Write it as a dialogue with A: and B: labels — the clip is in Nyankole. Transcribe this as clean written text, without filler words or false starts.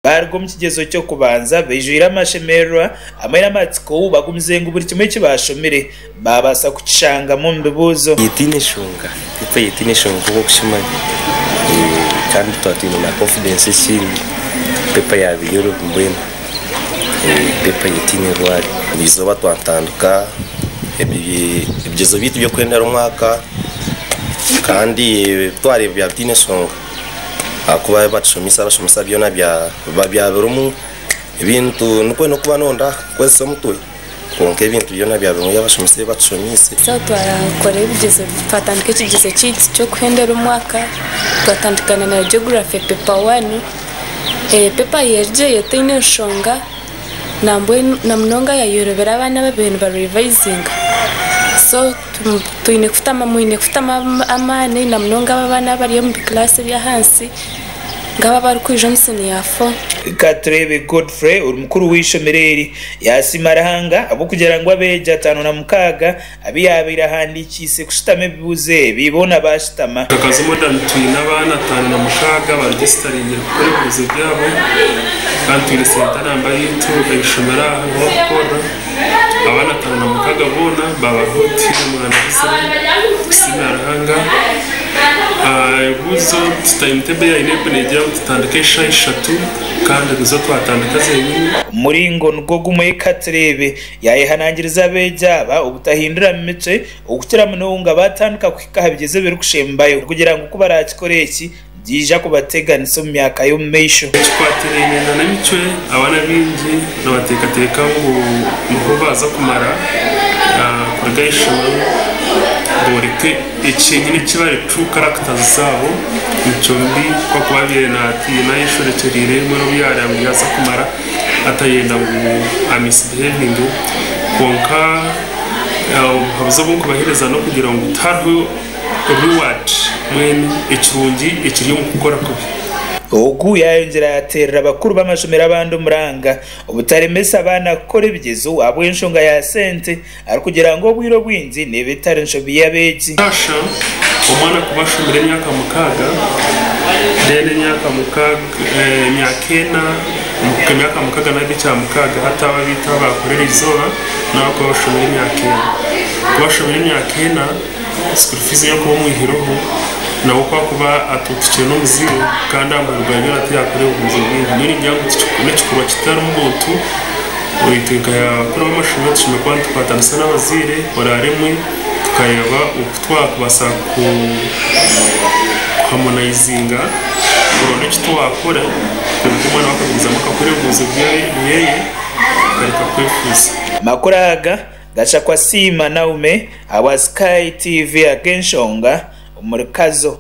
A: Baaruga omu kigyezo ky'okubanza baijwire amashemererwa hamwe n'amatsiko, bagumize ngu buri kimwe eki baashomire baabaasa kukishangamu omu bibuuzo.
B: Tihaine enshonga, paper tihaine enshonga nk'oku orikukimanya kandi twaba twine na confidence ekindi paper yaaba eyorobi mbwenu paper tihaine rwari. Erizooba twatandika ebigyezo byaitu by'okwendera omwaka kandi twareeba byaba bitaine nshonga. Ahakuba ebi batushomesa abashomesa byona biba byabirimu ebintu nikwo n'okuba noyenda kukozesa omutwe kwonka ebintu byona byabirimu ebi abashomesa ebi batushomiise.
C: So twakora ebigyezo twatandika ekigyezo kyaitu ky'okuhendera omwaka twatandikana na Geography paper one, paper yerugyeyo teine nshonga nambwenu namunonga yayorobera abaana ababaire niba revisinga so Twine kutamu mwine kutamu amaani na munonga abo abaana abari omu bikiraasi eby'ahansi nk'abo abarikwija omu siniya fo.
A: Katureebe Godfrey ori mukuru w'eishomero eri yaasiima Ruhanga ahabw'okugira ngu abeegi 56 abu yaabaire ahandiikiise kushutama ebibuuzo ebi boona baashutama.
D: Kakazi Modern twine abaana 56 abaregisitaringire kukora ebibuuzo byabo kandi twine senta namba yaitu ey'eishomero aha ahu barikukorera. Abaana 56 boona babaho tihaine mwana abuzire kusiimira Ruhanga. Ebibuuzo timetable ya UNEB negira ngu tutandike eshaaha ishatu kandi nizo twatandika zenyini.
A: Omuringo nigwo gumwe Katureebe yaayehanangiriza abeegi aba obutahindura micwe okukira munonga baatandika kuhika aha bigyezo ebirikushembayo kugira ngu ku baraakikore eki Nibyija kubateganisa omu myaka y'omu maisho.
D: Ekikwatiraine na n'emicwe, abaana baingi nibateekateeka ngu niho baaza kumara kuruga aha ishomero booreke ekyenyine eki bari, true characters zaabo. Emicwe mibi ku akuba abaire naatiina ayeshorekyereire mbwenu obu yaareeba ngu yaaza kumara atayenda ngu a misbehavinge. Kwonka obuhabuzi obu nkubaheereza n'okugira ngu tihariho. Reward mbwenu ekirungi ekiri omu kukora kubi.
A: Ogu yaayongyera yaateerera bakuru b'amashomero abandi omuranga obutaremesa abaana kukora ebigyezo ahabw'enshonga ya sente arikugira ngu obwire obwingi neeba etari nshobi y'abeegi.
D: Sasha, Omwana kuba ashomire emyaka mukaaga then emyaka mukaaga emyaka ena emyaka mukaaga nari ekya mukaaga hati abo abaitu abakora eriizooba n'abakuba bashomire emyaka ena. Kuba ashomire emyaka ena. School fees ei orikuba omwihireho nawe ku akuba atuutukire n'omuzaire kandi aha muheru gwa byona tiyakora ebibuuzo bingi. Nyowe ningira ngu n'ekikorwa kitarimu buntu itwe nka bakuru b'amashomero tushemereire kuba nitukwatanisa n'abazaire oraremwe tukareeba oku twakubaasa ku harmonizinga kuronda eki twakora kwonka omwana we akagumizamu akakora ebibuuzo byeye akareka kwefuuza.
A: Amakuru aga Gashakwa Siima Naume ahabwa Sky TV ag'enshonga omuri Kazo.